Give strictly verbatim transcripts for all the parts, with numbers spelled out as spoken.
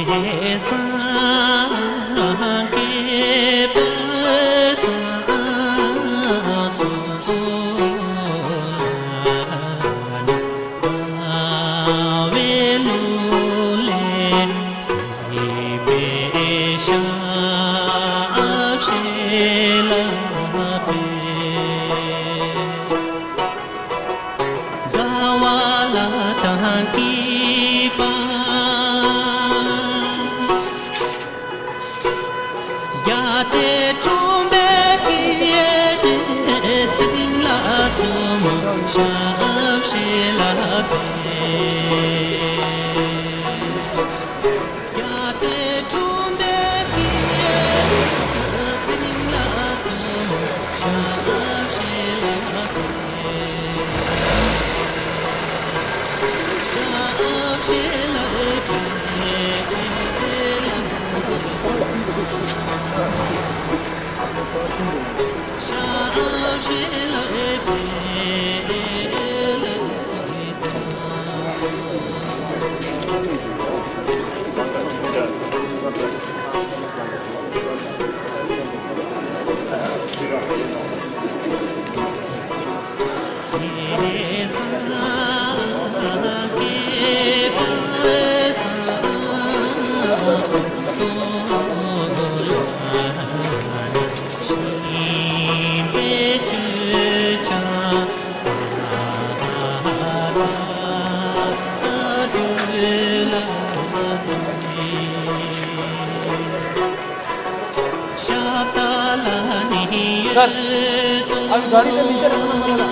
སངས་རྒྱས་པའི་སངས་སུ་ལ་ནི། ལྟ་བའི་ལུགས་ལས་བརྒྱུད་པའི་ཞབས་ཕྱི་ལ་ཕེབས། དགའ་བ་ལ་དང་སྐྱིད་པ། རྒྱལ་བསྟན་འཁྲུངས་པའི་དགེ་འདུན་ཚེ་རིང་ལ་བཙུན་མོ་ཞབས་ཕྱི་ལ་ཕེབས། རྒྱལ་བསྟན་འཁྲུངས་པའི་དགེ་འདུན་ཚེ་རིང་ལ་བཙུན་མོ་ཞབས་ཕྱི་ལ་ཕེབས། ཞབས་ཕྱི་ལ་ཕེབས། ཞབས་ཕྱི་ལ་ཕེབས། सर, अभी गाड़ी से नीचे रखना पड़ेगा।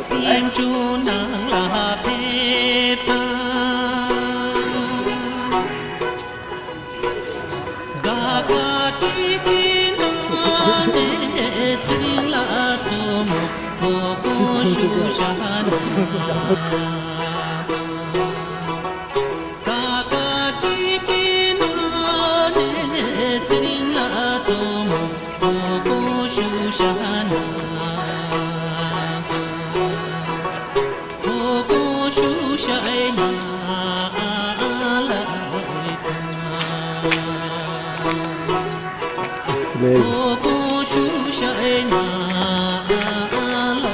སེམས་བྱུང་ནང་ལ་ཕེབས་པ། དགའ་དགའ་སྐྱིད་སྐྱིད་ངང་ནས་ཚེ་རིང་ལ་བཙུན་མོ་དོ་དགོང་བཞུགས་ཤག་ན། དགའ་དགའ་སྐྱིད་སྐྱིད་ངང་ནས་ཚེ་རིང་ལ་བཙུན་མོ་དོ་དགོང་བཞུགས་ཤག་ན། དོ་དགོང་བཞུགས་ཤག་ན་ལ། དོ་དགོང་བཞུགས་ཤག་ན་ལ།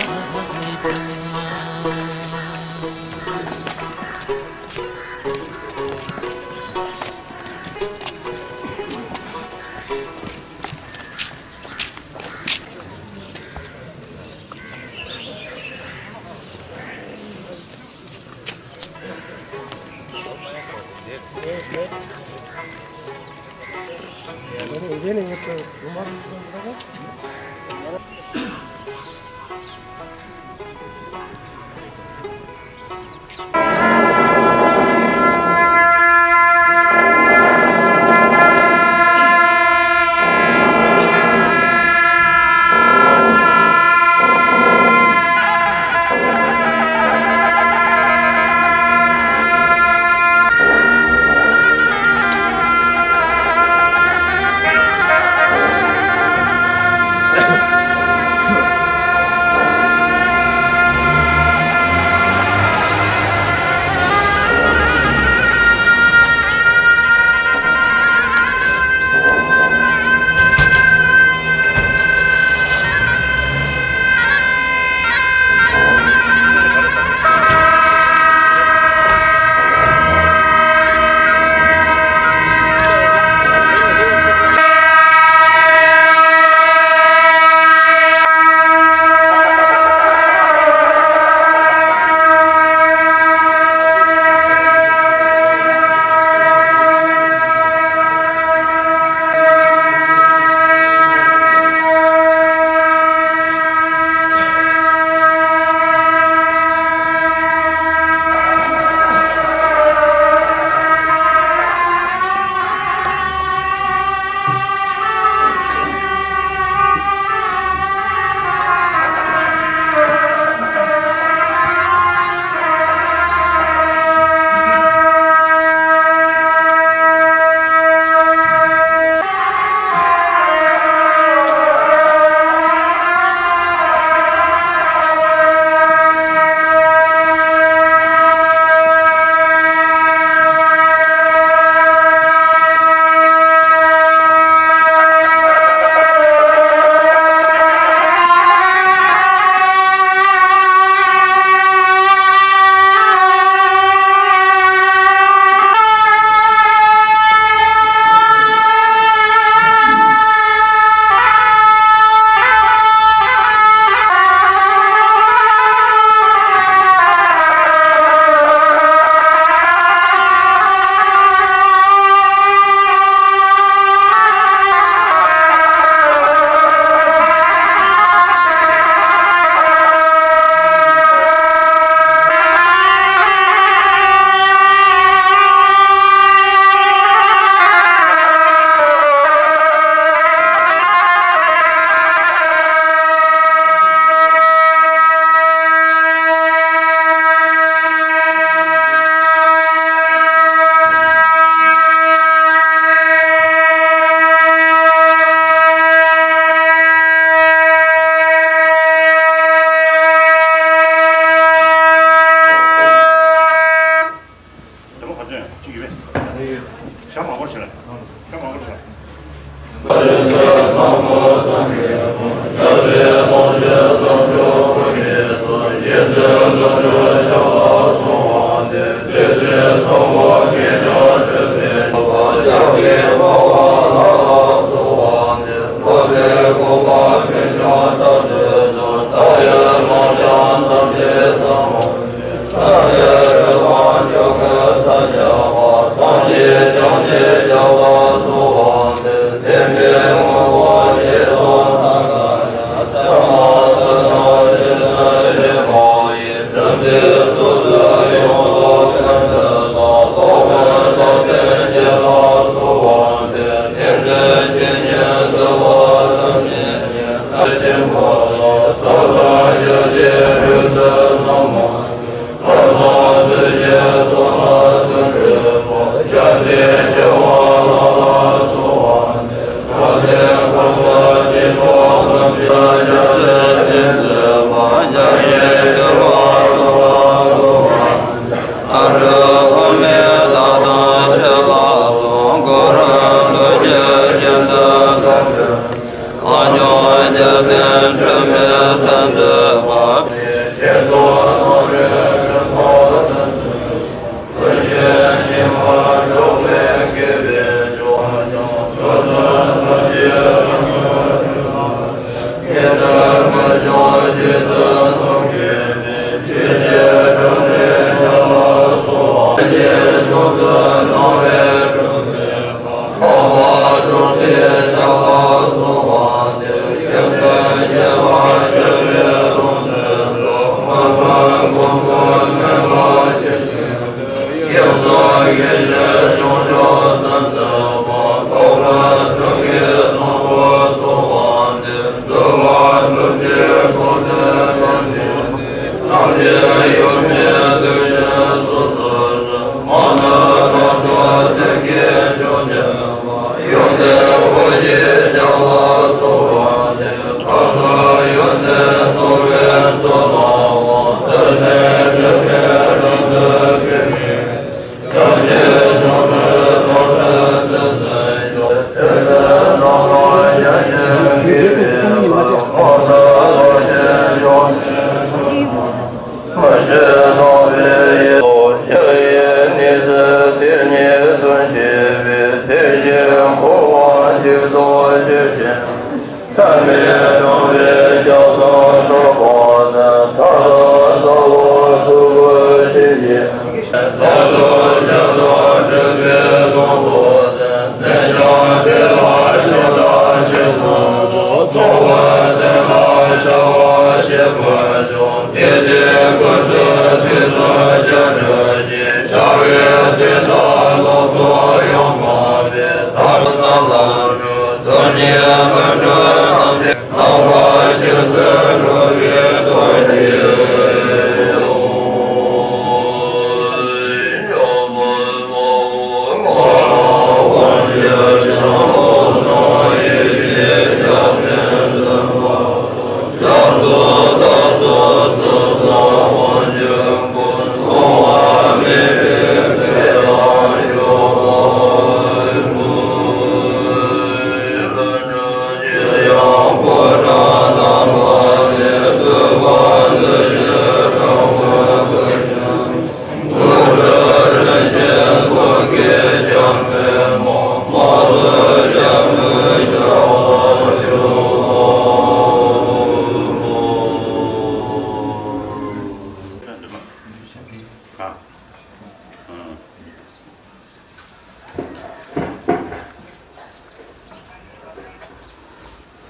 ཞྭ་མང་པོ་བྱེད་ལ། ཞྭ་མང་པོ་བྱེད་ལ།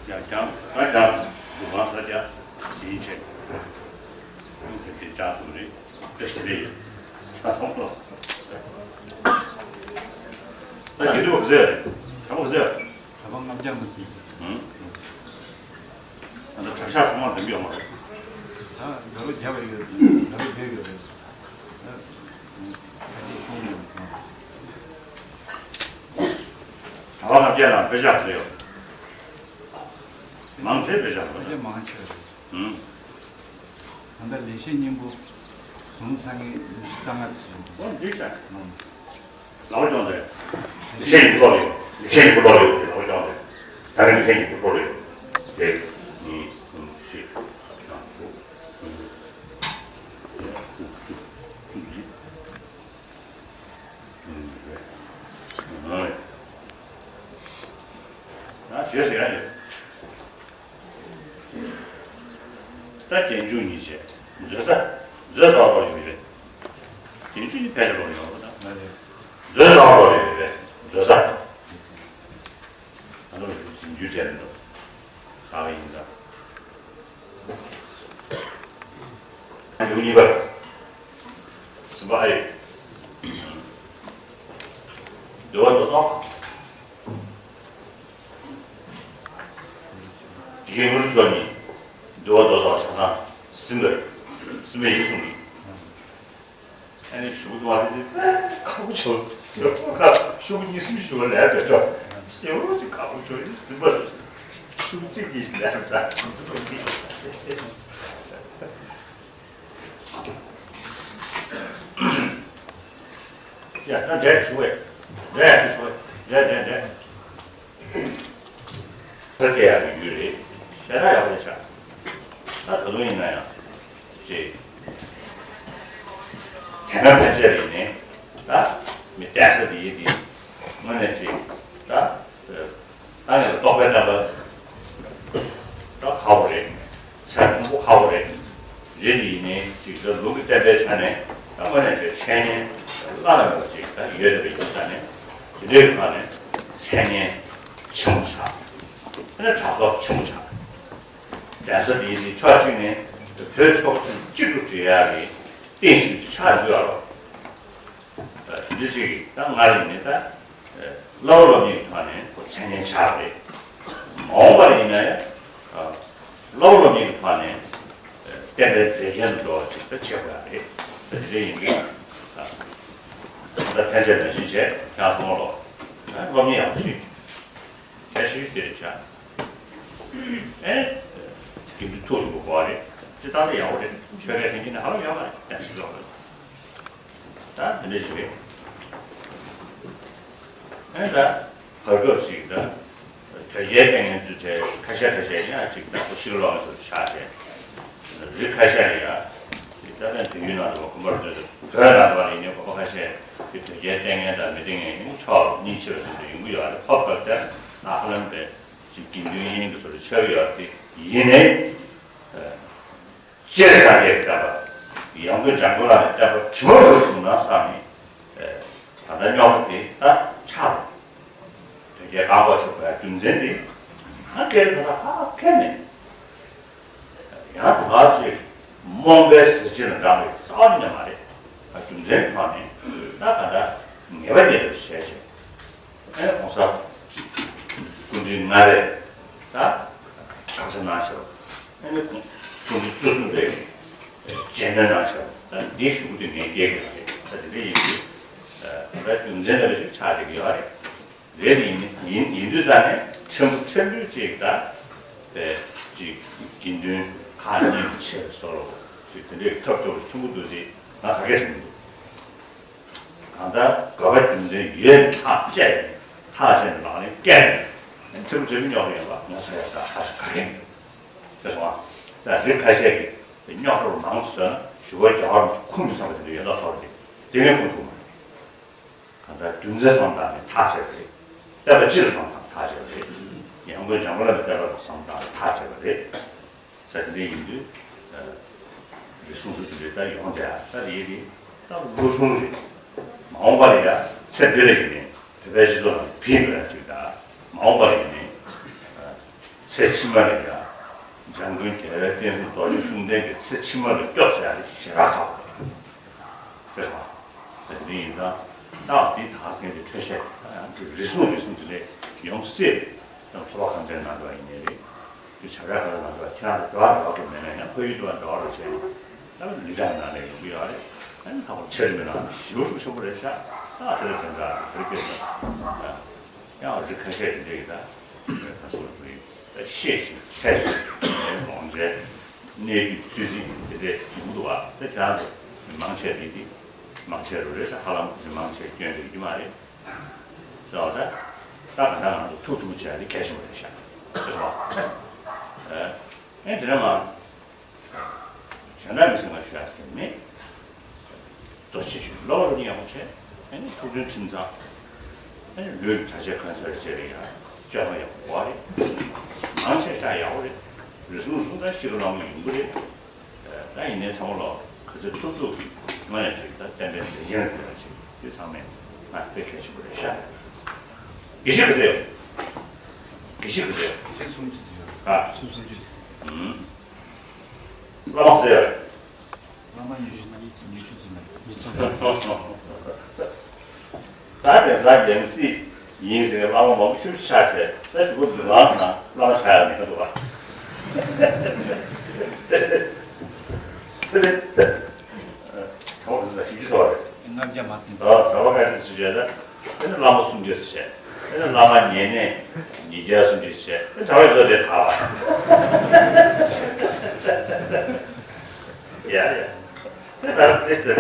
ཡང་ཀྱང་ད་ཡང་འདུ་ཁང་ས་རྒྱ་ཟིན་ཆེ། དེ་དེ་ཅག་ཚོ་རེད། དེ་ཞིག་རེད། ད་སོང་ལོ། ད་ཡིན་འདུག་ཟེར། ད་མོ་ཟེར། ད་བ་ལྔ་བརྒྱ་མ་ཟིན་ཟེར། ཨང་། ད་ད་གྲྭ་ཤག་ཚང་མ་འདེམས་ཡོད་མ་རེད། ད་ད་རུ་རྒྱབ་ཡོད། ད་རུ་རྒྱབ་ཡོད་རེད། ད་ད་ཅིག་ཤོང་ཡོད། ད་བ་ལྔ་བརྒྱ་ལ་དཔེ་ཆ་བཟོས་ཡོད། མང་ཆེ་དཔེ་ཆ་རེད། དཔེ་ཆ་མང་ཆེ་རེད། ཨང་། ད་ལྟ་ལེགས་བཤད་སྙིང་པོ་ཟུང་ཚང་གི་ཉི་ཤུ་རྩ་ལྔ་ཙམ་བྱུང་། ཨོ་འདི་ཤ། ཨང་། ལག་པ་བརྐྱངས་ཏེ། ལེགས་བཤད་སྙིང་པོ་ལོག་ཡོད། ལེགས་བཤད་སྙིང་པོ་ལོག་ཡོད། ལག་པ་བརྐྱངས་ཏེ། ད་རེས་ལེགས་བཤད་སྙིང་པོ་ལོག་ཡོད། དེ་གཉིས་གསུམ་བཞི་ལྔ་དྲུག་ཨ་བྱས་ཟེར་ཡ་ཡོད། ད་རྒྱན་འཇུག་གཉིས་བྱས། མཛོད་རྩ། མཛོད་ལོག་ལོག་ཡོད་རེད། རྒྱན་འཇུག་གཉིས་ཕལ་ཆེར་ལོག་ཡོད་པ་དང་། མཛོད་ལོག་ལོག་ཡོད་རེད། མཛོད་རྩ། ད་དུང་ཞུ་འཛིན་རྒྱུ་བྲལ་མི་འདུག་ག་བ་ཡིན་ད། འདུག་གཉིས་པ། གསུམ་པ་ཨ་ཡོད། འདུལ་བ་མདོ་རྩ། དགེ་རྒན་ངུ་རུ་ཚོ་གཉིས། འདུལ་བ་མདོ་རྩ་ཆ་ཚང་ཟིན་པ་རེད། ཟིན་པ་ཡིན་གསུངས་ཡིན། ཨ་ནི་ཞུ་གི་འདུག་བ་དེ་ཁག་པོ་བྱུང་། ཞུ་གི་གཉིས་གསུམ་ཞུ་བ་ལས་བེད་ཀྲོ། ཞེ་བོ་ཅིག་ཁག་པོ་བྱུང་། ཡིན་ཟིན་པ་རེད། ཞུ་གི་གཅིག་གཉིས་ལས་བེད་ཀྲོ། ཡ་ད་འདྲ་ཞུ་བས། འདྲ་ཞུ་བས། འདྲ་འདྲ་འདྲ། ད་དེ་ཡག་གི་ཡུལ་རེད། ཤ་ཁྲག་ཡག་པོ་རེད་ཤག་ད་ད་དུང་ཡིན་ན་ཡང་ཅེ། དེ་སྔ་ཕན་ཆད་ཡིན་ནའི་ད་མི་གདན་ས་དེ་ཡིན་དེ་དངོས་གནས་ཅེ་ད་ད་ངས་རྟོགས་པའི་བསྟན་པ་ད་ཁག་པོ་རེད། ཚད་མཐོན་པོ་ཁག་པོ་རེད། རེད་དེ་ཡིན་ནའི་ཅིག་ད་ལུང་གི་བསྟན་པའི་ཆ་ནས་ད་དངོས་གནས་ཀྱི་འཆད་ཉན་བླ་ན་མེད་པ་ཅིག་ད་ཡོད་བསྡད་པ་ཡིན་ཙང་ནས་དེ་འདྲའི་ཁ་ནས་མཚན་སྙན་ཆེན་པོ་ཆགས། དེ་ནས་གྲྭ་ཚོགས་ཆེན་པོ་ཆགས། གདན་ས་དེ་ཡིན་དེ་ཕྱོགས་གཅིག་ནས་བོད་ཆོལ་ཁ་གསུམ་གཅིག་ཏུ་སྒྲིལ་ཡག་གི་རྟེན་གཞི་ཆགས་འཇུག་ཡག་ལོ། དེ་འདྲ་ཅིག་གིས་ད་སྔར་ཡིན་ནའི་ད་བསླབ་པ་སློབ་གཉེར་གྱི་ཐོག་ནས་ཁོ་མཚན་སྙན་ཆགས་རེད། མ་འོངས་པར་ཡིན་ན་ཡང་བསླབ་པ་སློབ་གཉེར་གྱི་ཐོག་ནས་བསྟན་པའི་མཛེས་རྒྱན་དུ་འགྲོ་བ་ཅིག་ད་བྱེད་དགོས་ཡག་རེད། ད་དེ་འདྲ་ཡིན་དུས་ད་ཕན་ཆད་ནང་བཞིན་བྱས་ཁྱེད་ཚོ་ལོ་སློབ་གཉེར་ཡག་པོ་ཞིག་བྱས་ཤིག་དེ་རེད་བྱ། ཨེ། དགེ་འདུན་ཐུགས་སུ་དགོས་པ་རེད། ཅི་ལྟར་ཡག་པོ་རེད། ཆོས་པའི་ལྷན་སྐྱེས་ནི་ཧ་ལམ་ཡག་པ་རེད། ད་འདི་འདྲ་ཞིག་རེད། ཨེ་ད། བར་སྐབས་ཤིག་ད། དོལ་རྒྱལ་བསྟེན་མཁན་ཚོའི་གྲས་ཁ་ཤས་ཁ་ཤས་ཡང་ཅིག་ད་ཕྱི་ལོགས་ཚོར་ཆགས་ཏེ། རིགས་ཁ་ཤས་ལ་ཡང་ཅིག་ད་ལྟ་དུས་ཡུན་ནང་དུ་གོམ་པར་སྟོན་ཏེ་བོད་ནང་དུ་ཡིན་ནའི་གོམ་པ་ཁ་ཤས་ཀྱི་དོལ་རྒྱལ་བསྟེན་མཁན་དང་མི་བསྟེན་མཁན་ཡིན་ཕྱོགས་གཉིས་ཕྱེ་བ་ཙམ་དུ་ཡོང་གི་ཡོད་རེད། ཁོ་བབ་དེ་ནག་ལམ་པའི་ཅིག་དགེ་འདུན་གཉེན་ཉེ་གི་བཟོ་འདྲ་ཆགས་ཀྱི་ཡོད་རེད། དེ་ཡིན་ནའི། སྤྱིར་སངས་རྒྱས་ཀྱི་བསྟན་པ་ཡང་སྒོས་འཇམ་མགོན་བླ་མའི་བསྟན་པ་དྲི་མ་མེད་པ་བྱུང་ན་བསམ་ནས་ད་ལྟ་རྙོག་དྲ་དེ་ད་ཆགས་རེད། དོལ་རྒྱལ་བཀག་འགོག་བྱེད་དགོས་ཡ་རྒྱུ་མཚན་དེ་ང་སྐད་ད་ལྟ་ཧ་ཁས་མེད། ཡང་ད་ག་ཅིག་རྨོངས་པའི་ཟེར་སྤྱོད་ལ་འདྲ་བའི་རྩ་བ་ཉིད་ནས་མ་རེད། རྒྱུ་མཚན་ཐོག་ནས་ད་ད་ལྟ་ངེས་པ་རྙེད་པའི་ཞལ་ཆེ། ཨེ་༸གོང་ས་སྐུ་ཕྲེང་ལྔ་པས་ད་དགག་བྱ་གནང་ཤག་ཨེ་ནི་སྐུ་ཕྲེང་བཅུ་གསུམ་པས་རྗེས་ཟློས་གནང་ཤག་ད་འདི་ཞུ་རྒྱུ་དེ་ངས་སྐྱེལ་གྱི་རེད། ད་དེ་འདྲ་ཡིན་དུས་ད་ལྟ་རྒྱུ་མཚན་ལྡན་པ་ཞིག་ཆགས་བསྡད་ཀྱི་ཡོད་རེད། རེད་ཡིན་ཡིན་ཡིན་དུས་ཙང་ནས་ཕྲན་བུ་ཕྲན་བུ་ཅིག་ད་དཔེ་ཅིག་དགེ་འདུན་ཁག་གཉིས་ཆེ་བའི་བཟོ་འདྲ་ཅིག་དེ་འདྲའི་ཐབས་སྐྱོ་བོ་ཞིག་མཐོང་གི་འདུག་ཟེར་ང་ག་གེ་དྲན་གྱི་འདུག་གང་ལྟར་དགོས་པ་རྒྱུ་མཚན་ཡོད་ཐག་བཅད་ནས་ཐག་བཅད་ནས་ལག་ལེན་བཀལ་ནས་ཁྲིམས་ཁྲིམས་རྙོག་དྲ་ཡོད་པ་ང་ཚོ་ཡང་ད་ཧ་ཅང་ག་གེ་མི་འདུག་དེ་སོང་ང་ས་རིགས་ཁ་ཤས་ཀྱིས་རྙོག་དྲ་མང་ཟོས་ན་ཞུ་བ་རྒྱག་བར་ཁུངས་མི་ཚང་བ་དེ་འདྲ་ཡོད་ན་ཐོག་རེད། དེ་ནས་ཁུངས་ཐུབ་མ་རེད། གང་ལྟར་རྒྱུ་མཚན་བསམ་བཏང་ནས་ཐག་བཅད་པ་རེད། བསྟན་པ་སྤྱི་ལ་བསམ་བཏང་ཐག་བཅད་པ་རེད། ཡང་སྒོས་འཇམ་མགོན་བླ་མའི་བསྟན་པ་ལ་བསམ་བཏང་ནས་ཐག་བཅད་པ་རེད། ས་དེ་འདྲ་ཡིན་དུས། རེ་ཟུང་ཟུང་དེ་འདྲའི་ད་ཡོང་དེ་ཨ་ད་རེད་རེད། ད་ལོ་ཆུང་རེད། མ་འོངས་པ་ལ་ཡ་ཚེ་འདི་ལ་ཡིན་ནའི་བོད་པའི་སྤྱི་ཚོགས་ནང་ཕན་ཐོགས་ཡ་ཅིག་ད་མ་འོངས་པ་ལ་ཡིན་ནའི། ཚེ་ཕྱི་མ་ལ་ཡ། འཇམ་མགོན་རྒྱལ་བའི་བསྟན་སྲུང་རྡོ་རྗེ་ཤུགས་ལྡན་གྱི་ཚེ་ཕྱི་མ་ལ་སྐྱོབ་ཟེར་ཡ་དེ་ཞེ་དྲག་ཁག་པོ་རེད། ཤེས་སོང་ཨ། དེ་འདྲ་ཡིན་ཙང་རྟགས་འདི་དག་ས་ཀན་གྱི་འཕྲོད་བཤད་རེ་ཟུང་རེ་ཟུང་དེ་ལས་ཡོང་སྲིད། ཡང་ཐོབ་པ་གང་ཅན་ནང་འགྲོ་བ་ཡིན་ནའི་རེད། དེ་བྱ་བྲལ་གང་ལ་ནང་འགྲོ་བ་ཁྱེད་རང་ཚོ་འགྲོ་བ་འགྲོ་བ་གི་མེད་ན་ཡང་ཁོ་ཡུལ་འགྲོ་བ་འགྲོ་བ་རུ་བྱས་ནས་ད་ལི་ཀ་ནང་ནས་ཡོང་གི་ཡོད་རེད། ཨ་ནི་ལྷག་པར་ཆེ་རིམ་པའི་ནང་ཞེ་པོ་ཤུགས་ཆེན་པོ་རེད་ཤག་ད་དེ་ལ་དེ་འདྲ་དེ་སྐད་ཆ་ཡང་རིགས་ཁ་ཤས་དེ་འདྲ་ཡིན་ད་ཁ་སོ་སོ་ཡིན་ད་ཤེས་ཤིང་ཁྱད་གསོད་ལོངས་སྤྱོད་གནས་དུས་ཚོད་ཚིག་དེ་འདྲ་ཡོང་གི་འདུག་བ་ཚེ་ཁྱེད་རང་ཚོ་མང་ཆེ་དེ་དེ། མང་ཆེ་རུ་རེད། ད་ཧ་ལམ་ཁོ་ཚོས་མང་ཆེ་སྐྱོན་འདོད་ཀྱི་མ་རེད། ཟེར་བ་ད། ད་ག་ད་ང་ཚོ་ཐུག་ཐུག་བྱས་ཏེ་གལ་ཆེན་པོ་རེད་ཤག་ཤེས་སོང་། ཨེ་ཨེ་དེ་ནས་མ། གཞན་དག་མི་སེམས་ཁ་ཞུ་ཡག་ཟེར་མེད། གཙོ་ཆེ་ཤོས་སློབ་སྦྱོང་ཡག་པོ་བྱས། ཨ་ནི་ཐུགས་བརྩོན་ཁྲིམས་གཙང་། ཨ་ནི་ལུས་གྲྭ་ཆས་གོན་ཚར་བྱས་རེད་ཡ། སྤྱོད་པ་ཡག་པོ་རེད། མང་ཆེ་ཤ་ཡག་པོ་རེད། རེ་ཟུང་ཟུང་ད་ཤི་ཁ་ལོང་གི་ཡོང་གི་རེད། ད་ཡིན་ནའི་ཚང་མ་ལོ་ག་ཚོད་ཐུབ་ཐུབ་ཀྱིས་སྔོན་ནས་ཅིག་ད་བསྟན་པའི་མཛད་ཆེན་ལ་དགོས་པ་ཞིག་དེ་ཚང་མས་ང་དཔེ་གལ་ཆེན་པོ་རེད་ཤག་དགེ་བཤེས་ག་ཚོད་ཡོད། དགེ་བཤེས་ག་ཚོད་ཡོད། དགེ་བཤེས་སུམ་ཅུ་ཙམ་ཡོད། ཨ། སུམ་ཅུ་ཙམ། ཨུམ། བླ་མ་ག་ཚོད་ཡོད། བླ་མ་ཉི་ཤུ། ཉི་ཤུ་ཙམ་མེད། ཉི་ཤུ་ཙམ། ད་དེང་སང་ཡང་སྲིད་ཡིན་ཟེར་ནས་བླ་མ་མང་པོ་ཞིག་ཆགས་བྱས། ད་གཞུག་གུ་དུས་ཚང་ནང་བླ་མ་ཆགས་ཡག་མི་འདུག་པ། དེ་ནི་གྲོགས་པོ་ཟེར་ཞིབ་ཀྱི་སོགས་རེད། ལྔ་བརྒྱ་མ་ཟིན། ཨོ། གྲྭ་པ་ཁ་ཤས་སུ་བྱས་ན། དེ་ནི་བླ་མ་སུམ་བརྒྱ་ཟེར་བྱས། དེ་ནི་བླ་མ་ཉེ་གནས་ཉིས་བརྒྱ་སུམ་བརྒྱ་ཟེར་བྱས། དེ་གྲྭ་པ་ཚོ་དེ་ག་བ། ཡ་ཡ། དེ་ལྟར་དེ་ལྟར་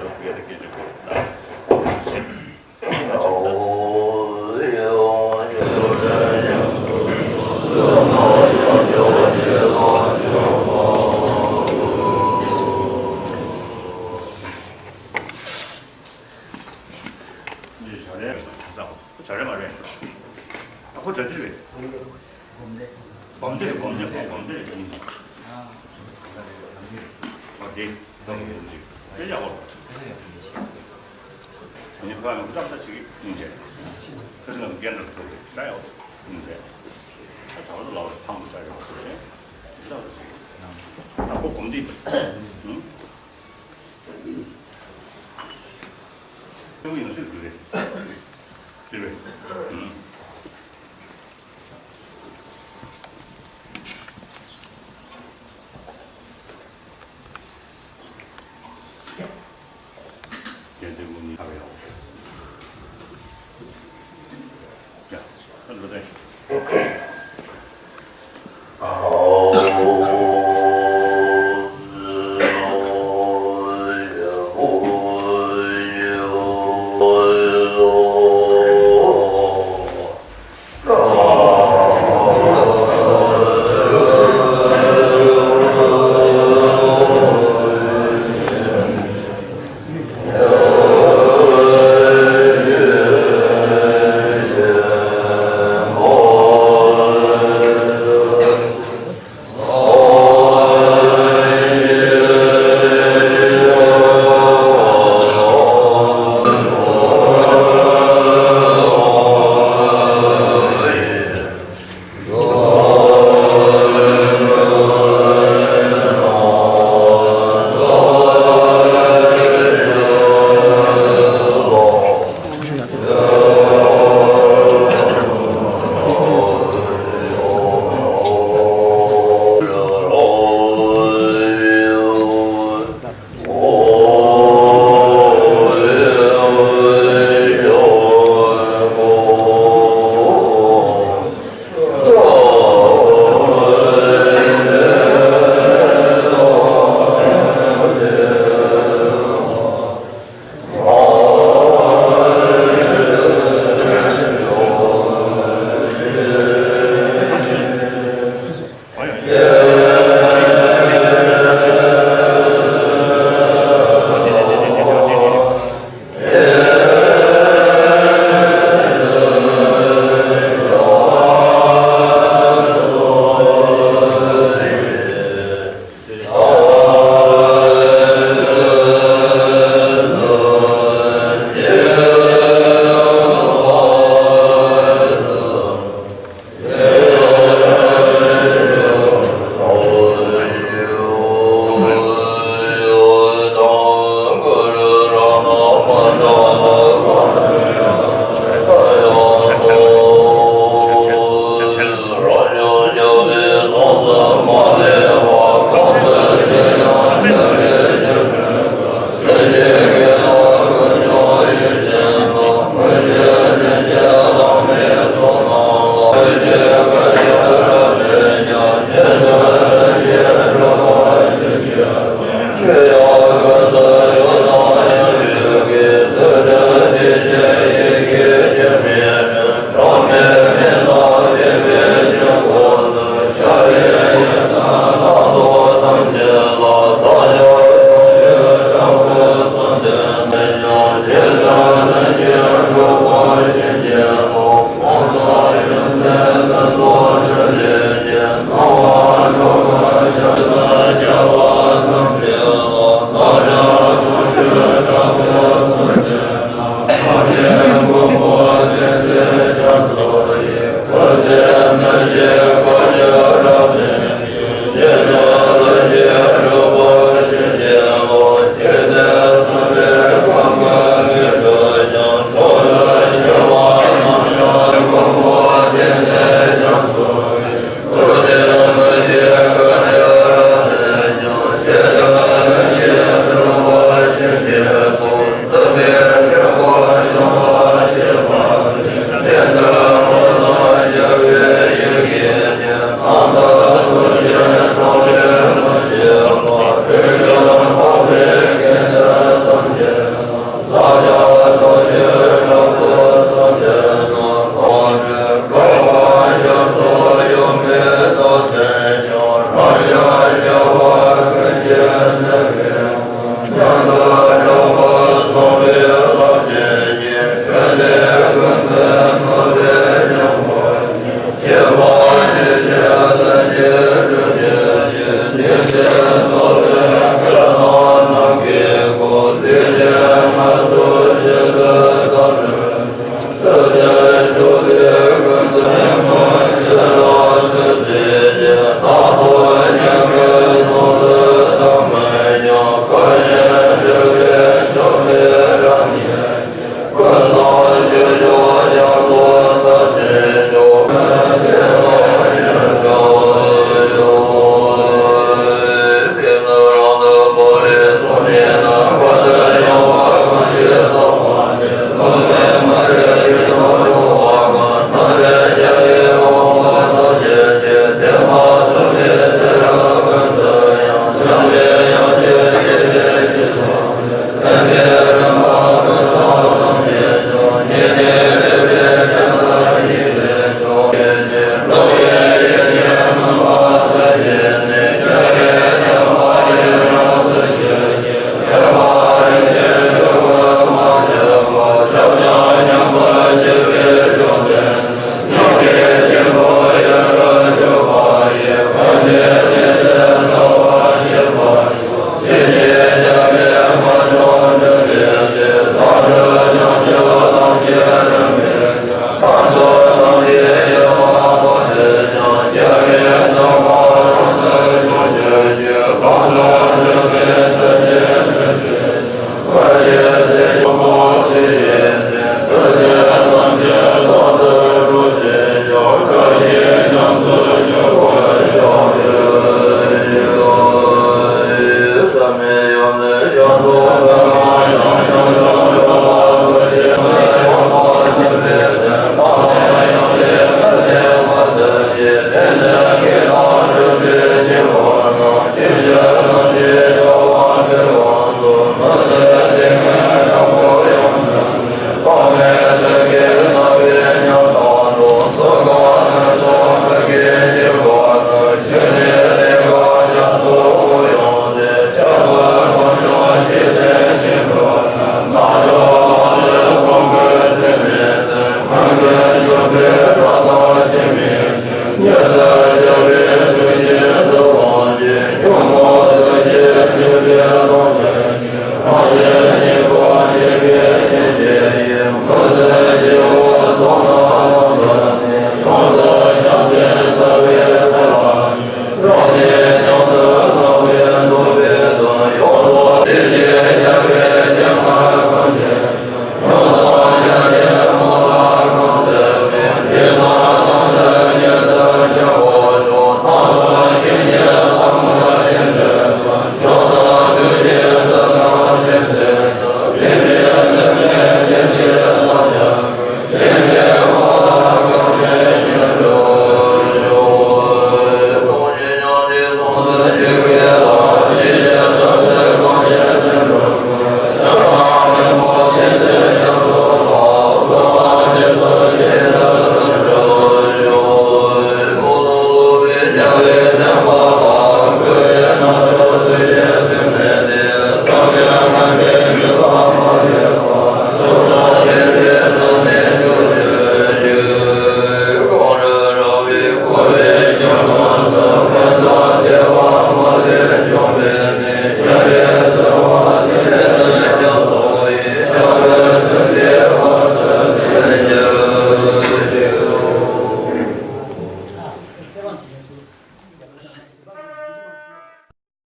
རོགས་པའི་སྐད་ཅིག་གོ། ཁོ་གྲྭ་རེད་མ་རེད། ཨ་ཁོ་གྲྭ་རྒྱུ་རེད། སྒོམ་སྡེ། སྒོམ་སྡེ་རེད། སྒོམ་སྡེ། ཁོ་སྒོམ་སྡེ་རེད། ཨ། ཨ་དེ། ད་ངོ་ཡོང་ཅིག་དེ་ཡག་པོ། དེ་ནི་ཕ་ཡང་ཏག་ཏག་ཞིག་ཡིན་ཅེ། ཁ་སང་ང་རྒན་འདྲ་ཐུག་རེད། ཤ་ཡག་པོ་ཡིན་ཅེ། ད་ད་བར་དུ་ལབ་རེད། ཕངས་པོ་ཤ་ཡག་པོ་རེད། ཏག་ཏག་ཞིག་ད་ཁོ་སྒོམ་སྡེ། ཨུ། ཁྱོད་ཡང་སུས་བསྒྱུར་རེད། བསྒྱུར་བས། ཨུ། རྒྱལ་བསྟན་ཀུན་གཉིས་ཁ་བའི་འོག་ཡ། ད་འགྲོ་དེ།